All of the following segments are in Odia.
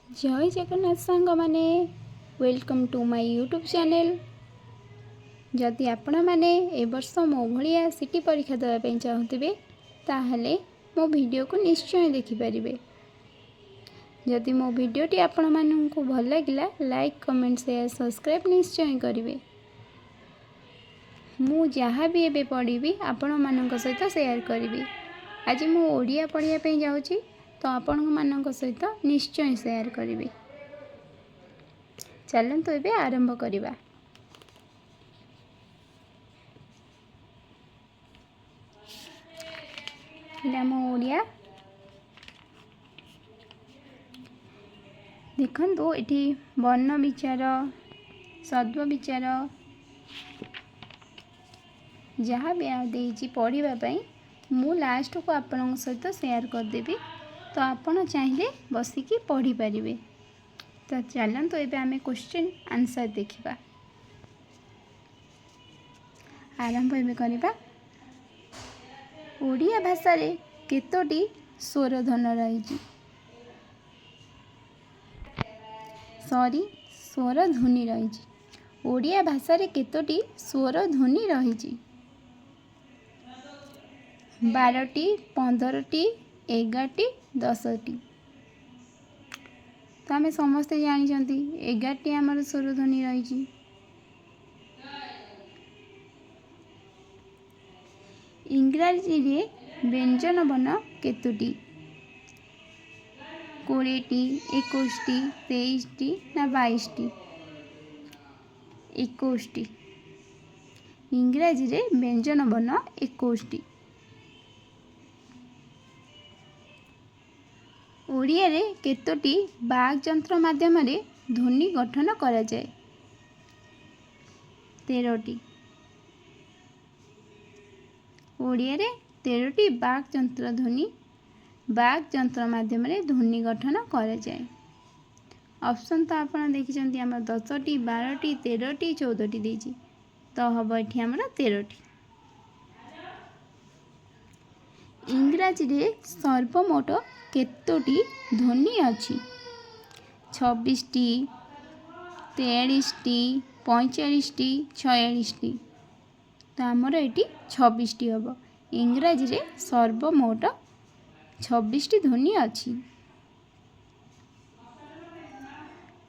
ଜୟ ଜଗନ୍ନାଥ ସାଙ୍ଗମାନେ, welcome to my YouTube channel। ଯଦି ଆପଣମାନେ ଏ ବର୍ଷ ମୋ ଭଳିଆ ସିଟି ପରୀକ୍ଷା ଦେବା ପାଇଁ ଚାହୁଁଥିବେ, ତାହେଲେ ମୋ ଭିଡ଼ିଓକୁ ନିଶ୍ଚୟ ଦେଖିପାରିବେ। ଯଦି ମୋ ଭିଡ଼ିଓଟି ଆପଣମାନଙ୍କୁ ଭଲ ଲାଗିଲା, ଲାଇକ୍, କମେଣ୍ଟ, ସେୟାର, ସବସ୍କ୍ରାଇବ୍ ନିଶ୍ଚୟ କରିବେ। ମୁଁ ଯାହା ବି ଏବେ ପଢ଼ିବି, ଆପଣମାନଙ୍କ ସହିତ ସେୟାର କରିବି। ଆଜି ମୁଁ ଓଡ଼ିଆ ପଢ଼ିବା ପାଇଁ ଯାଉଛି, ତ ଆପଣମାନଙ୍କ ସହିତ ନିଶ୍ଚୟ ସେୟାର କରିବି। ଚାଲନ୍ତୁ, ଏବେ ଆରମ୍ଭ କରିବା। ଏଇଟା ଆମ ଓଡ଼ିଆ। ଦେଖନ୍ତୁ, ଏଠି ବର୍ଣ୍ଣ ବିଚାର, ଶବ୍ଦ ବିଚାର ଯାହା ବି ଦେଇଛି ପଢ଼ିବା ପାଇଁ, ମୁଁ ଲାଷ୍ଟକୁ ଆପଣଙ୍କ ସହିତ ସେୟାର କରିଦେବି, ତ ଆପଣ ଚାହିଁଲେ ବସିକି ପଢ଼ିପାରିବେ। ତ ଚାଲନ୍ତୁ, ଏବେ ଆମେ କ୍ୱେଶ୍ଚିନ୍ ଆନ୍ସର୍ ଦେଖିବା। ଆରମ୍ଭ ଏବେ କରିବା। ଓଡ଼ିଆ ଭାଷାରେ କେତୋଟି ସ୍ୱରଧ୍ୱନି ରହିଛି? ସରି, ସ୍ୱରଧ୍ୱନି ରହିଛି। ଓଡ଼ିଆ ଭାଷାରେ କେତୋଟି ସ୍ୱରଧ୍ୱନି ରହିଛି? 12ଟି, 15ଟି, 11ଟି, 10ଟି। ତ ଆମେ ସମସ୍ତେ ଜାଣିଛନ୍ତି, 11ଟି ଆମର ସ୍ୱରଧ୍ୱନି ରହିଛି। ଇଂରାଜୀରେ ବ୍ୟଞ୍ଜନ ବର୍ଣ୍ଣ କେତୋଟି? 20ଟି, 21ଟି, 23ଟି ନା 22ଟି? 21ଟି। ଇଂରାଜୀରେ ବ୍ୟଞ୍ଜନ ବର୍ଣ୍ଣ 21ଟି। ଓଡ଼ିଆରେ କେତୋଟି ବାକ୍ ଯନ୍ତ୍ର ମାଧ୍ୟମରେ ଧ୍ୱନି ଗଠନ କରାଯାଏ? 13ଟି। ଓଡ଼ିଆରେ 13ଟି ବାକ୍ ଯନ୍ତ୍ର ମାଧ୍ୟମରେ ଧ୍ୱନି ଗଠନ କରାଯାଏ। ଅପସନ୍ ତ ଆପଣ ଦେଖିଛନ୍ତି, ଆମର 10ଟି, 12ଟି, 13ଟି, 14ଟି ଦେଇଛି। ତ ହେବ ଏଠି ଆମର 13ଟି। ଇଂରାଜୀରେ ସର୍ବମୋଟ କେତୋଟି ଧ୍ୱନି ଅଛି? 26ଟି, 43ଟି, 45ଟି, 46ଟି। ତ ଆମର ଏଠି 26ଟି ହେବ। ଇଂରାଜୀରେ ସର୍ବମୋଟ 26ଟି ଧ୍ୱନି ଅଛି।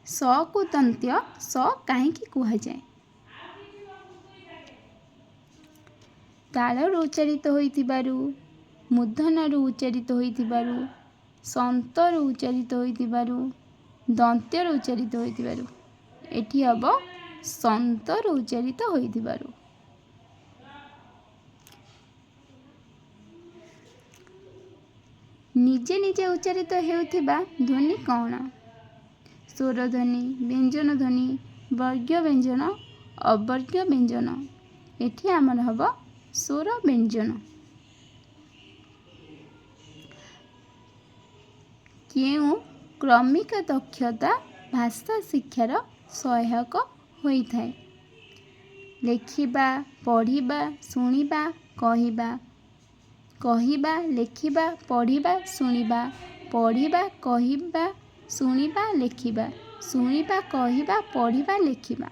ସକୁ ଦନ୍ତ୍ୟ ସ କାହିଁକି କୁହାଯାଏ? ତାଳରୁ ଉଚ୍ଚାରିତ ହୋଇଥିବାରୁ, ମୂର୍ଦ୍ଧନ୍ୟରୁ ଉଚ୍ଚାରିତ ହୋଇଥିବାରୁ, ସନ୍ତରୁ ଉଚ୍ଚାରିତ ହୋଇଥିବାରୁ, ଦନ୍ତ୍ୟରୁ ଉଚ୍ଚାରିତ ହୋଇଥିବାରୁ। ଏଠି ହେବ ସନ୍ତରୁ ଉଚ୍ଚାରିତ ହୋଇଥିବାରୁ। ନିଜେ ନିଜେ ଉଚ୍ଚାରିତ ହେଉଥିବା ଧ୍ୱନି କ'ଣ? ସ୍ୱରଧ୍ୱନି, ବ୍ୟଞ୍ଜନ ଧ୍ୱନି, ବର୍ଗ ବ୍ୟଞ୍ଜନ, ଅବର୍ଗ ବ୍ୟଞ୍ଜନ। ଏଠି ଆମର ହେବ ସ୍ୱର ବ୍ୟଞ୍ଜନ। କେଉଁ କ୍ରମିକ ଦକ୍ଷତା ଭାଷା ଶିକ୍ଷାର ସହାୟକ ହୋଇଥାଏ? ଲେଖିବା, ପଢ଼ିବା, ଶୁଣିବା, କହିବା। କହିବା, ଲେଖିବା, ପଢ଼ିବା, ଶୁଣିବା। ପଢ଼ିବା, କହିବା, ଶୁଣିବା, ଲେଖିବା। ଶୁଣିବା, କହିବା, ପଢ଼ିବା, ଲେଖିବା।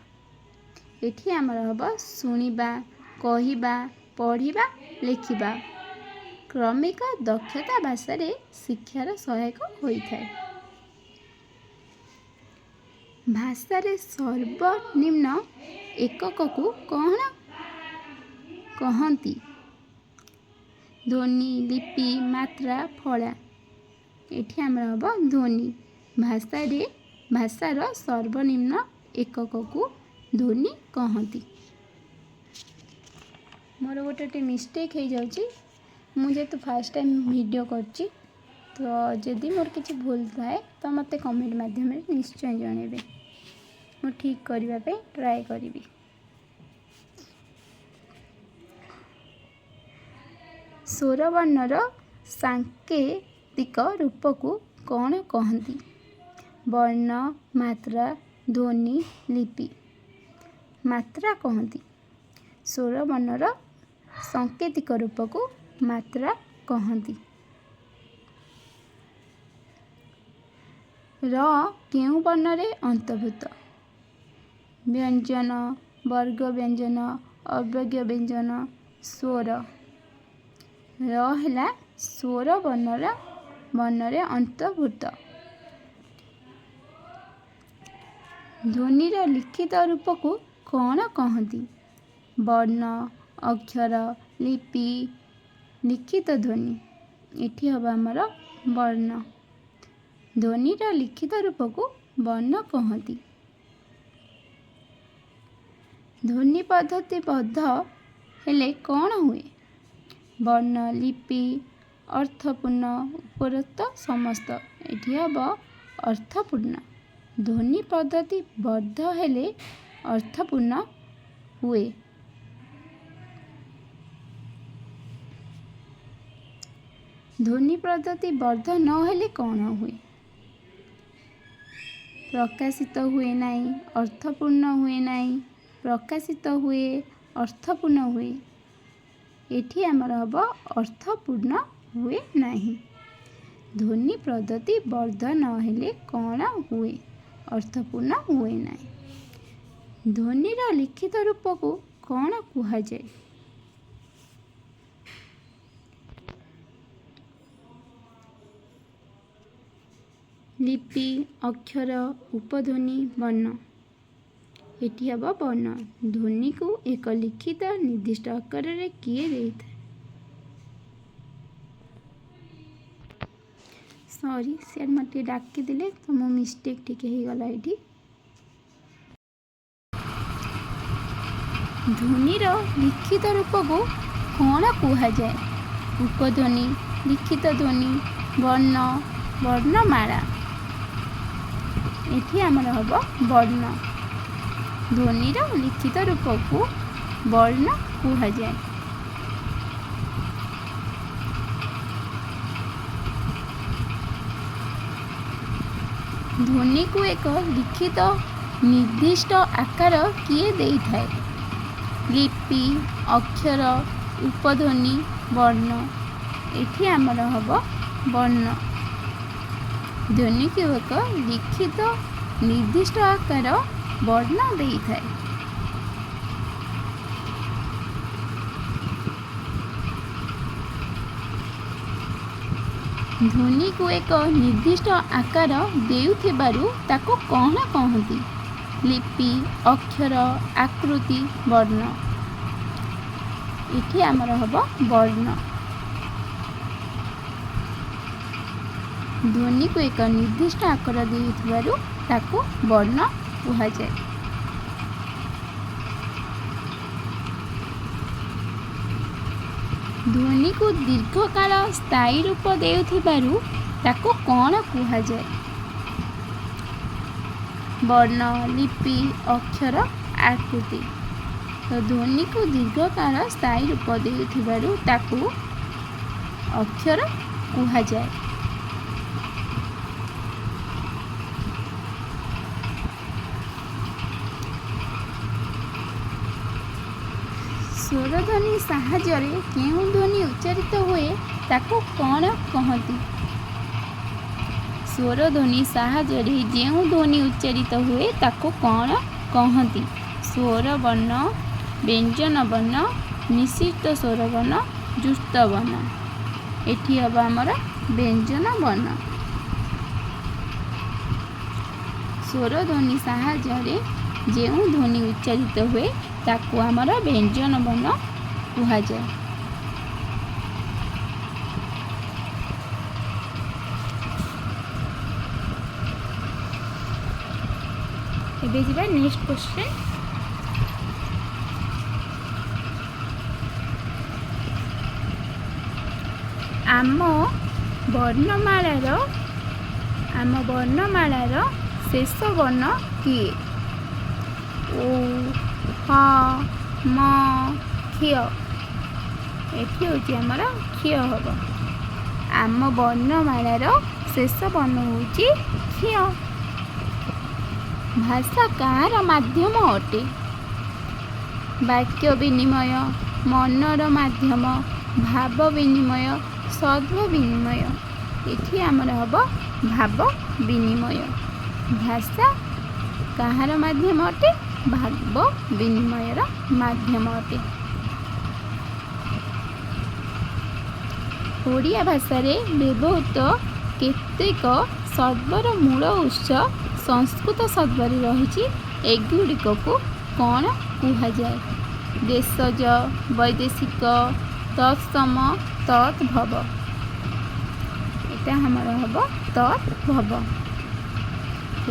ଏଠି ଆମର ହେବ ଶୁଣିବା, କହିବା, ପଢ଼ିବା, ଲେଖିବା। କ୍ରମିକ ଦକ୍ଷତା ଭାଷାରେ ଶିକ୍ଷାର ସହାୟକ ହୋଇଥାଏ। ଭାଷାରେ ସର୍ବନିମ୍ନ ଏକକକୁ କ'ଣ କହନ୍ତି? ଧ୍ୱନି, ଲିପି, ମାତ୍ରା, ଫଳା। ଏଠି ଆମର ହେବ ଧ୍ୱନି। ଭାଷାର ସର୍ବନିମ୍ନ ଏକକକୁ ଧ୍ୱନି କହନ୍ତି। ମୋର ଗୋଟେ ଗୋଟେ ମିଷ୍ଟେକ୍ ହେଇଯାଉଛି। ମୁଁ ଯେହେତୁ ଫାର୍ଷ୍ଟ ଟାଇମ୍ ଭିଡ଼ିଓ କରୁଛି, ତ ଯଦି ମୋର କିଛି ଭୁଲ ଥାଏ, ତ ମୋତେ କମେଣ୍ଟ ମାଧ୍ୟମରେ ନିଶ୍ଚୟ ଜଣାଇବେ। ମୁଁ ଠିକ୍ କରିବା ପାଇଁ ଟ୍ରାଏ କରିବି। ସ୍ୱରବର୍ଣ୍ଣର ସାଙ୍କେତିକ ରୂପକୁ କ'ଣ କହନ୍ତି? ବର୍ଣ୍ଣ, ମାତ୍ରା, ଧ୍ୱନି, ଲିପି। ମାତ୍ରା କହନ୍ତି। ସ୍ୱରବର୍ଣ୍ଣର ସାଙ୍କେତିକ ରୂପକୁ ମାତ୍ରା କହନ୍ତି। ର କେଉଁ ବର୍ଣ୍ଣରେ ଅନ୍ତର୍ଭୁକ୍ତ? ବ୍ୟଞ୍ଜନ, ବର୍ଗ ବ୍ୟଞ୍ଜନ, ଅବର୍ଗ ବ୍ୟଞ୍ଜନ, ସ୍ୱର। ର ହେଲା ସ୍ୱର ବର୍ଣ୍ଣରେ ଅନ୍ତର୍ଭୁକ୍ତ। ଧ୍ୱନିର ଲିଖିତ ରୂପକୁ କ'ଣ କହନ୍ତି? ବର୍ଣ୍ଣ, ଅକ୍ଷର, ଲିପି, ଲିଖିତ ଧ୍ୱନି। ଏଠି ହେବ ଆମର ବର୍ଣ୍ଣ। ଧ୍ୱନିର ଲିଖିତ ରୂପକୁ ବର୍ଣ୍ଣ କହନ୍ତି। ଧ୍ୱନି ପଦ୍ଧତି ବଦ୍ଧ ହେଲେ କ'ଣ ହୁଏ? ବର୍ଣ୍ଣ, ଲିପି, ଅର୍ଥପୂର୍ଣ୍ଣ, ଉପରୋକ୍ତ ସମସ୍ତ। ଏଠି ହେବ ଅର୍ଥପୂର୍ଣ୍ଣ। ଧ୍ୱନି ପଦ୍ଧତି ବଦ୍ଧ ହେଲେ ଅର୍ଥପୂର୍ଣ୍ଣ ହୁଏ। ଧ୍ୱନି ପଦ୍ଧତି ବଦ୍ଧ ନହେଲେ କ'ଣ ହୁଏ? ପ୍ରକାଶିତ ହୁଏ ନାହିଁ, ଅର୍ଥପୂର୍ଣ୍ଣ ହୁଏ ନାହିଁ, ପ୍ରକାଶିତ ହୁଏ, ଅର୍ଥପୂର୍ଣ୍ଣ ହୁଏ। ଏଠି ଆମର ହେବ ଅର୍ଥପୂର୍ଣ୍ଣ ହୁଏ ନାହିଁ। ଧ୍ୱନି ପଦ୍ଧତି ବର୍ଦ୍ଧ ନହେଲେ କ'ଣ ହୁଏ? ଅର୍ଥପୂର୍ଣ୍ଣ ହୁଏ ନାହିଁ। ଧ୍ୱନିର ଲିଖିତ ରୂପକୁ କ'ଣ କୁହାଯାଏ? ଲିପି, ଅକ୍ଷର, ଉପଧ୍ୱନି, ବର୍ଣ୍ଣ। ଏଠି ହେବ ବର୍ଣ୍ଣ। ଧ୍ୱନିକୁ ଏକ ଲିଖିତ ନିର୍ଦ୍ଦିଷ୍ଟ ଆକାରରେ କିଏ ଦେଇଥାଏ? ସରି, ସିଆଡ଼େ ମୋତେ ଟିକେ ଡାକିଦେଲେ ତ ମୋ ମିଷ୍ଟେକ୍ ଟିକେ ହେଇଗଲା ଏଇଠି। ଧ୍ୱନିର ଲିଖିତ ରୂପକୁ କ'ଣ କୁହାଯାଏ? ଉପଧ୍ୱନି, ଲିଖିତ ଧ୍ୱନି, ବର୍ଣ୍ଣ, ବର୍ଣ୍ଣମାଳା। ଏଠି ଆମର ହେବ ବର୍ଣ୍ଣ। ଧ୍ୱନିର ଲିଖିତ ରୂପକୁ ବର୍ଣ୍ଣ କୁହାଯାଏ। ଧ୍ୱନିକୁ ଏକ ଲିଖିତ ନିର୍ଦ୍ଦିଷ୍ଟ ଆକାର କିଏ ଦେଇଥାଏ? ଲିପି, ଅକ୍ଷର, ଉପଧ୍ୱନି, ବର୍ଣ୍ଣ। ଏଠି ଆମର ହେବ ବର୍ଣ୍ଣ। ଧ୍ୱନିକୁ ଏକ ଲିଖିତ ନିର୍ଦ୍ଦିଷ୍ଟ ଆକାର ବର୍ଣ୍ଣ ଦେଇଥାଏ। ଧ୍ୱନିକୁ ଏକ ନିର୍ଦ୍ଦିଷ୍ଟ ଆକାର ଦେଉଥିବାରୁ ତାକୁ କ'ଣ କହନ୍ତି? ଲିପି, ଅକ୍ଷର, ଆକୃତି, ବର୍ଣ୍ଣ। ଏଠି ଆମର ହେବ ବର୍ଣ୍ଣ। ଧ୍ୱନିକୁ ଏକ ନିର୍ଦ୍ଦିଷ୍ଟ ଆକାର ଦେଉଥିବାରୁ ତାକୁ ବର୍ଣ୍ଣ କୁହାଯାଏ। ଧ୍ୱନିକୁ ଦୀର୍ଘକାଳ ସ୍ଥାୟୀ ରୂପ ଦେଉଥିବାରୁ ତାକୁ କ'ଣ କୁହାଯାଏ? ବର୍ଣ୍ଣ, ଲିପି, ଅକ୍ଷର, ଆକୃତି। ତ ଧ୍ୱନିକୁ ଦୀର୍ଘକାଳ ସ୍ଥାୟୀ ରୂପ ଦେଉଥିବାରୁ ତାକୁ ଅକ୍ଷର କୁହାଯାଏ। ସ୍ୱରଧ୍ୱନି ସାହାଯ୍ୟରେ କେଉଁ ଧ୍ୱନି ଉଚ୍ଚାରିତ ହୁଏ ତାକୁ କ'ଣ କହନ୍ତି? ସ୍ୱରଧ୍ୱନି ସାହାଯ୍ୟରେ ଯେଉଁ ଧ୍ୱନି ଉଚ୍ଚାରିତ ହୁଏ ତାକୁ କ'ଣ କହନ୍ତି? ସ୍ୱରବର୍ଣ୍ଣ, ବ୍ୟଞ୍ଜନ ବର୍ଣ୍ଣ, ମିଶ୍ରିତ ସ୍ୱରବର୍ଣ୍ଣ, ଯୁକ୍ତ ବର୍ଣ୍ଣ। ଏଠି ହେବ ଆମର ବ୍ୟଞ୍ଜନ ବର୍ଣ୍ଣ। ସ୍ୱରଧ୍ୱନି ସାହାଯ୍ୟରେ ଯେଉଁ ଧ୍ୱନି ଉଚ୍ଚାରିତ ହୁଏ ତାକୁ ଆମର ବ୍ୟଞ୍ଜନ ବର୍ଣ୍ଣ କୁହାଯାଏ। ଏବେ ଯିବା ନେକ୍ସଟ କ୍ୱେଶ୍ଚନ୍। ଆମ ବର୍ଣ୍ଣମାଳାର ଆମ ବର୍ଣ୍ଣମାଳାର ଶେଷ ବର୍ଣ୍ଣ କିଏ? ଓ, ହ, ମ, କ୍ଷୟ। ଏଠି ହେଉଛି ଆମର କ୍ଷୟ ହେବ। ଆମ ବର୍ଣ୍ଣମାଳାର ଶେଷ ବର୍ଣ୍ଣ ହେଉଛି କ୍ଷୟ। ଭାଷା କାହାର ମାଧ୍ୟମ ଅଟେ? ବାକ୍ୟ ବିନିମୟ, ମନର ମାଧ୍ୟମ, ଭାବ ବିନିମୟ, ସଦ୍ଭାବ ବିନିମୟ। ଏଠି ଆମର ହେବ ଭାବ ବିନିମୟ। ଭାଷା କାହାର ମାଧ୍ୟମ ଅଟେ? ଭାବ ବିନିମୟର ମାଧ୍ୟମ ଅଟେ। ଓଡ଼ିଆ ଭାଷାରେ ବ୍ୟବହୃତ କେତେକ ଶବ୍ଦର ମୂଳ ଉତ୍ସ ସଂସ୍କୃତ ଶବ୍ଦରେ ରହିଛି। ଏଗୁଡ଼ିକକୁ କ'ଣ କୁହାଯାଏ? ଦେଶଜ, ବୈଦେଶିକ, ତତ୍ସମ, ତଦ୍ଭବ। ଏଟା ଆମର ହେବ ତଦ୍ଭବ।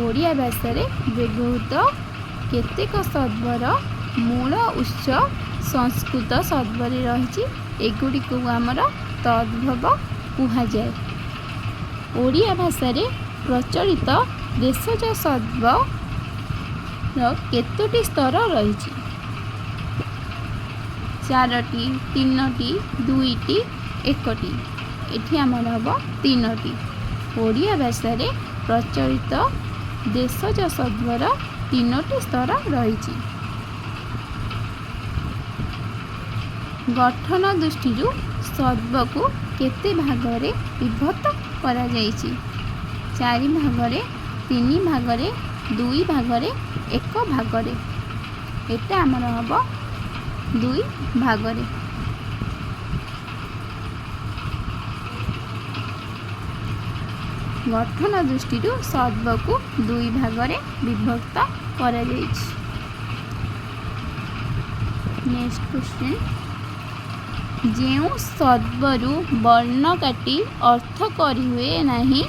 ଓଡ଼ିଆ ଭାଷାରେ ବ୍ୟବହୃତ କେତେକ ଶବ୍ଦର ମୂଳ ଉତ୍ସ ସଂସ୍କୃତ ଶବ୍ଦରେ ରହିଛି। ଏଗୁଡ଼ିକୁ ଆମର ତଦ୍ଭବ କୁହାଯାଏ। ଓଡ଼ିଆ ଭାଷାରେ ପ୍ରଚଳିତ ଦେଶଜ ଶବ୍ଦର କେତୋଟି ସ୍ତର ରହିଛି? ଚାରୋଟି, ତିନୋଟି, ଦୁଇଟି, ଏକଟି। ଏଠି ଆମର ହେବ ତିନୋଟି। ଓଡ଼ିଆ ଭାଷାରେ ପ୍ରଚଳିତ ଦେଶଜ ଶବ୍ଦର ତିନୋଟି ସ୍ତର ରହିଛି। ଗଠନ ଦୃଷ୍ଟିରୁ ଶବ୍ଦକୁ କେତେ ଭାଗରେ ବିଭକ୍ତ କରାଯାଇଛି? ଚାରି ଭାଗରେ, ତିନି ଭାଗରେ, ଦୁଇ ଭାଗରେ, ଏକ ଭାଗରେ। ଏଟା ଆମର ହେବ ଦୁଇ ଭାଗରେ। ଗଠନ ଦୃଷ୍ଟିରୁ ଶବ୍ଦକୁ ଦୁଇ ଭାଗରେ ବିଭକ୍ତ କରାଯାଇଛି। ନେକ୍ସଟ କ୍ୱେଶ୍ଚନ୍, ଯେଉଁ ଶବ୍ଦରୁ ବର୍ଣ୍ଣ କାଟି ଅର୍ଥ କରିହୁଏ ନାହିଁ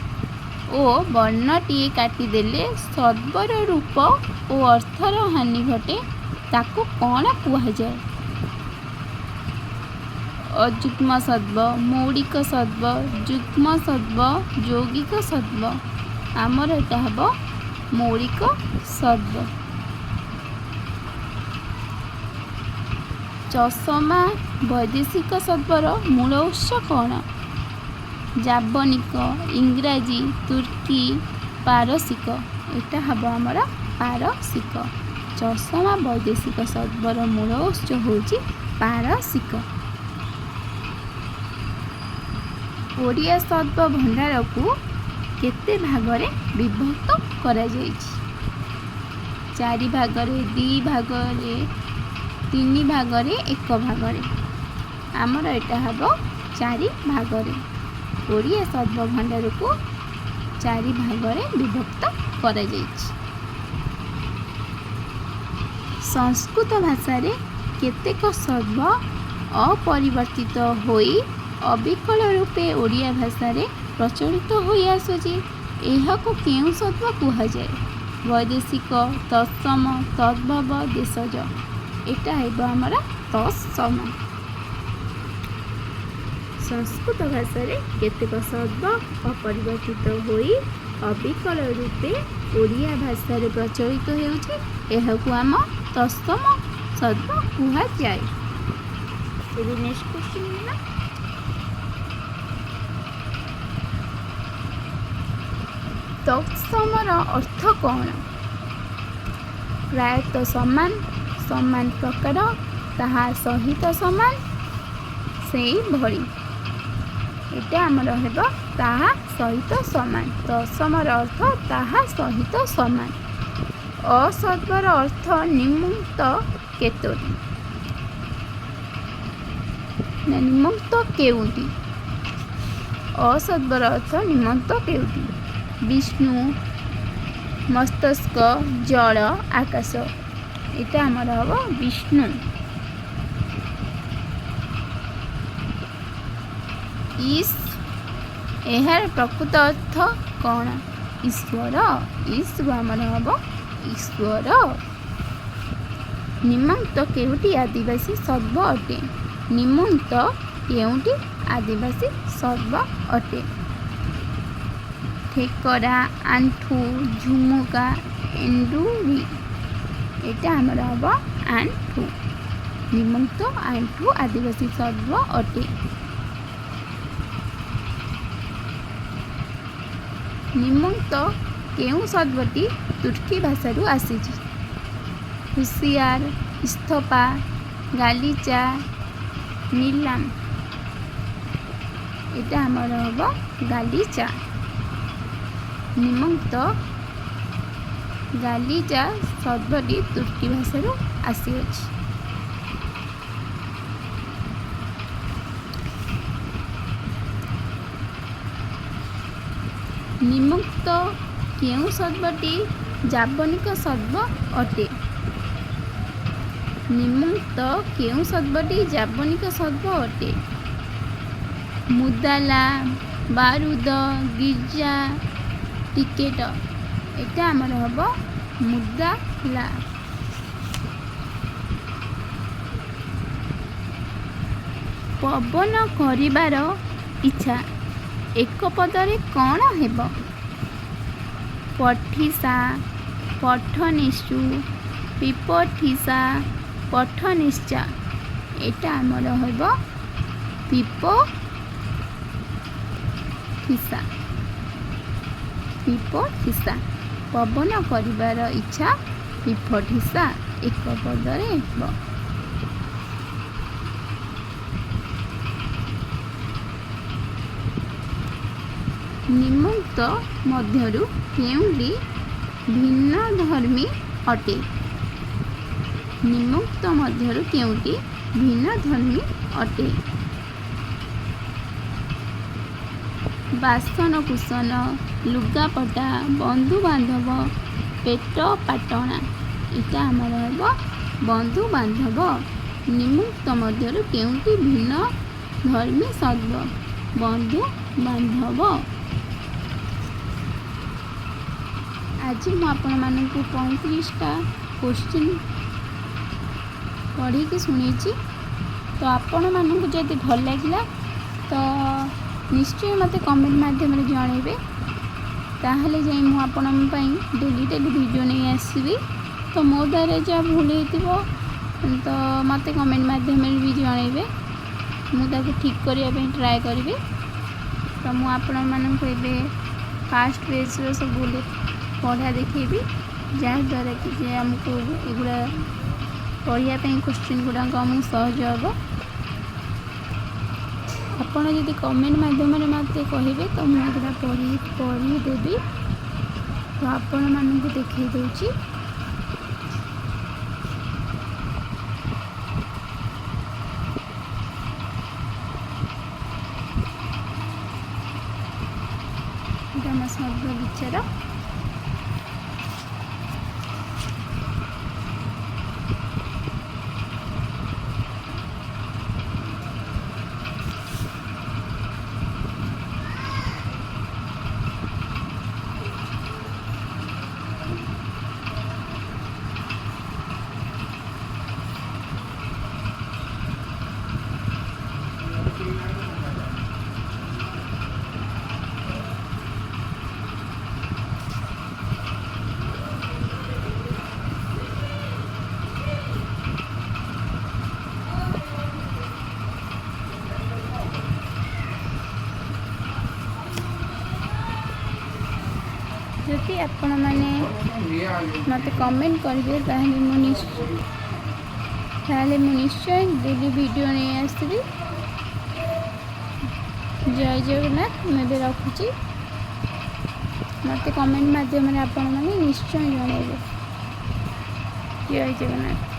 ଓ ବର୍ଣ୍ଣଟିଏ କାଟିଦେଲେ ଶବ୍ଦର ରୂପ ଓ ଅର୍ଥର ହାନି ଘଟେ, ତାକୁ କ'ଣ କୁହାଯାଏ? ଅଯୁଗ୍ମ ଶବ୍ଦ, ମୌଳିକ ଶବ୍ଦ, ଯୁଗ୍ମ ଶବ୍ଦ, ଯୌଗିକ ଶବ୍ଦ। ଆମର ଏଟା ହେବ ମୌଳିକ ଶବ୍ଦ। ଚଷମା ବୈଦେଶିକ ଶବ୍ଦର ମୂଳ ଉତ୍ସ କ'ଣ? ଯାବନିକ, ଇଂରାଜୀ, ତୁର୍କୀ, ପାରସିକ। ଏଟା ହେବ ଆମର ପାରସିକ। ଚଷମା ବୈଦେଶିକ ଶବ୍ଦର ମୂଳ ଉତ୍ସ ହେଉଛି ପାରସିକ। ଓଡ଼ିଆ ଶବ୍ଦ ଭଣ୍ଡାରକୁ କେତେ ଭାଗରେ ବିଭକ୍ତ କରାଯାଇଛି? ଚାରି ଭାଗରେ, ଦୁଇ ଭାଗରେ, ତିନି ଭାଗରେ, ଏକ ଭାଗରେ। ଆମର ଏଟା ହେବ ଚାରି ଭାଗରେ। ଓଡ଼ିଆ ଶବ୍ଦ ଭଣ୍ଡାରକୁ ଚାରି ଭାଗରେ ବିଭକ୍ତ କରାଯାଇଛି। ସଂସ୍କୃତ ଭାଷାରେ କେତେକ ଶବ୍ଦ ଅପରିବର୍ତ୍ତିତ ହୋଇ ଅବିକଳ ରୂପେ ଓଡ଼ିଆ ଭାଷାରେ ପ୍ରଚଳିତ ହୋଇ ଆସୁଛି। ଏହାକୁ କେଉଁ ଶବ୍ଦ କୁହାଯାଏ? ବୈଦେଶିକ, ତତ୍ସମ, ତଦ୍ଭବ, ଦେଶଜ। ଏଟା ହେବ ଆମର ତତ୍ସମ। ସଂସ୍କୃତ ଭାଷାରେ କେତେକ ଶବ୍ଦ ଅପରିବର୍ତ୍ତିତ ହୋଇ ଅବିକଳ ରୂପେ ଓଡ଼ିଆ ଭାଷାରେ ପ୍ରଚଳିତ ହେଉଛି। ଏହାକୁ ଆମ ତତ୍ସମ ଶବ୍ଦ କୁହାଯାଏ। ଏବେ ନେକ୍ସଟ କ୍ୱେଶ୍ଚନ୍ ହେଲା, ତତ୍ସମର ଅର୍ଥ କ'ଣ? ପ୍ରାୟତଃ ସମାନ, ସମାନ ପ୍ରକାର, ତାହା ସହିତ ସମାନ, ସେଇଭଳି। ଏଟା ଆମର ହେବ ତାହା ସହିତ ସମାନ। ତତ୍ସମର ଅର୍ଥ ତାହା ସହିତ ସମାନ। ଅଶବ୍ଦର ଅର୍ଥ ନିମୁକ୍ତ କେତୋଟି ନା ନିମୁକ୍ତ କେଉଁଟି? ଅଶବ୍ଦର ଅର୍ଥ ନିମନ୍ତ କେଉଁଟି? ବିଷ୍ଣୁ, ମସ୍ତିଷ୍କ, ଜଳ, ଆକାଶ। ଏଟା ଆମର ହେବ ବିଷ୍ଣୁ। ଇସ୍ ଏହାର ପ୍ରକୃତ ଅର୍ଥ କ'ଣ? ଈଶ୍ୱର। ଇସ୍ରୁ ଆମର ହେବ ଈଶ୍ୱର। ନିମନ୍ତ କେଉଁଟି ଆଦିବାସୀ ଶବ୍ଦ ଅଟେ? ନିମନ୍ତ କେଉଁଟି ଆଦିବାସୀ ଶବ୍ଦ ଅଟେ? ଠେକରା, ଆଣ୍ଠୁ, ଝୁମୁକା, ଏଣ୍ଡୁରି। ଏଟା ଆମର ହେବ ଆଣ୍ଠୁ। ନିମନ୍ତ ଆଣ୍ଠୁ ଆଦିବାସୀ ଶବ୍ଦ ଅଟେ। ନିମନ୍ତ କେଉଁ ଶବ୍ଦଟି ତୁର୍କୀ ଭାଷାରୁ ଆସିଛି? ହୁସିଆର, ଇସ୍ତଫା, ଗାଲିଚା, ନିଲାମ। ଏଟା ଆମର ହେବ ଗାଲିଚା। ନିମ୍ନୋକ୍ତ ଗାଲିଚା ଶବ୍ଦଟି ତୁର୍କୀ ଭାଷାରୁ ଆସିଅଛି। ନିମ୍ନୋକ୍ତ କେଉଁ ଶବ୍ଦଟି ଯାବନିକ ଶବ୍ଦ ଅଟେ? ନିମ୍ନୋକ୍ତ କେଉଁ ଶବ୍ଦଟି ଯାବନିକ ଶବ୍ଦ ଅଟେ? ମୁଦାଲା, ବାରୁଦ, ଗିର୍ଜା, ଟିକେଟ। ଏଇଟା ଆମର ହେବ ମୁଦାଲା। ପବନ କରିବାର ଇଚ୍ଛା ଏକ ପଦରେ କ'ଣ ହେବ? ପଠିସା, ପଠନିଷୁ, ପିପଠିସା, ପଠନିଶ୍ଚା। ଏଇଟା ଆମର ହେବ ପିପଠିସା। ପିପଠିସା। ପବନ କରିବାର ଇଚ୍ଛା ପିପଠିସା ଏକ ପଦରେ ହେବ। ନିମ୍ନୋକ୍ତ ମଧ୍ୟରୁ କେଉଁଟି ଭିନ୍ନଧର୍ମୀ ଅଟେ? ନିମ୍ନୋକ୍ତ ମଧ୍ୟରୁ କେଉଁଟି ଭିନ୍ନଧର୍ମୀ ଅଟେ? ବାସନକୁସନ, ଲୁଗାପଟା, ବନ୍ଧୁବାନ୍ଧବ, ପେଟ ପାଟଣା। ଏଇଟା ଆମର ହେବ ବନ୍ଧୁବାନ୍ଧବ। ନିମ୍ନୋକ୍ତ ମଧ୍ୟରୁ କେଉଁଟି ଭିନ୍ନ ଧର୍ମୀ ଶବ୍ଦ? ବନ୍ଧୁବାନ୍ଧବ। ଆଜି ମୁଁ ଆପଣମାନଙ୍କୁ 35ଟା କୋଶ୍ଚିନ୍ ପଢ଼ିକି ଶୁଣେଇଛି। ତ ଆପଣମାନଙ୍କୁ ଯଦି ଭଲ ଲାଗିଲା ତ ନିଶ୍ଚୟ ମୋତେ କମେଣ୍ଟ ମାଧ୍ୟମରେ ଜଣାଇବେ, ତାହେଲେ ଯାଇ ମୁଁ ଆପଣଙ୍କ ପାଇଁ ଡେଲି ଡେଲି ଭିଡ଼ିଓ ନେଇ ଆସିବି। ତ ମୋ ଦ୍ୱାରା ଯାହା ଭୁଲ ହେଇଥିବ ତ ମୋତେ କମେଣ୍ଟ ମାଧ୍ୟମରେ ବି ଜଣାଇବେ, ମୁଁ ତାକୁ ଠିକ୍ କରିବା ପାଇଁ ଟ୍ରାଏ କରିବି। ତ ମୁଁ ଆପଣମାନଙ୍କୁ ଏବେ ଫାଷ୍ଟ ପେଜ୍ର ସବୁ ପଢ଼ା ଦେଖେଇବି, ଯାହାଦ୍ୱାରା କି ଯେ ଆମକୁ ଏଗୁଡ଼ା ପଢ଼ିବା ପାଇଁ କୋଶ୍ଚିନ୍ ଗୁଡ଼ାକ ଆମକୁ ସହଜ ହେବ। ଆପଣ ଯଦି କମେଣ୍ଟ ମାଧ୍ୟମରେ ମୋତେ କହିବେ ତ ମୁଁ ଏଗୁଡ଼ା ପଢ଼ିଦେବି। ତ ଆପଣମାନଙ୍କୁ ଦେଖେଇ ଦେଉଛି। ଏଇଟା ଆମ ଶବ୍ଦ ବିଚାର। ଯଦି ଆପଣମାନେ ମୋତେ କମେଣ୍ଟ କରିବେ ତାହେଲେ ମୁଁ ନିଶ୍ଚୟ ଡେଲି ଭିଡ଼ିଓ ନେଇ ଆସିବି। ଜୟ ଜଗନ୍ନାଥ। ମୁଁ ଏବେ ରଖୁଛି। ମୋତେ କମେଣ୍ଟ ମାଧ୍ୟମରେ ଆପଣମାନେ ନିଶ୍ଚୟ ଜଣାଇବେ। ଜୟ ଜଗନ୍ନାଥ।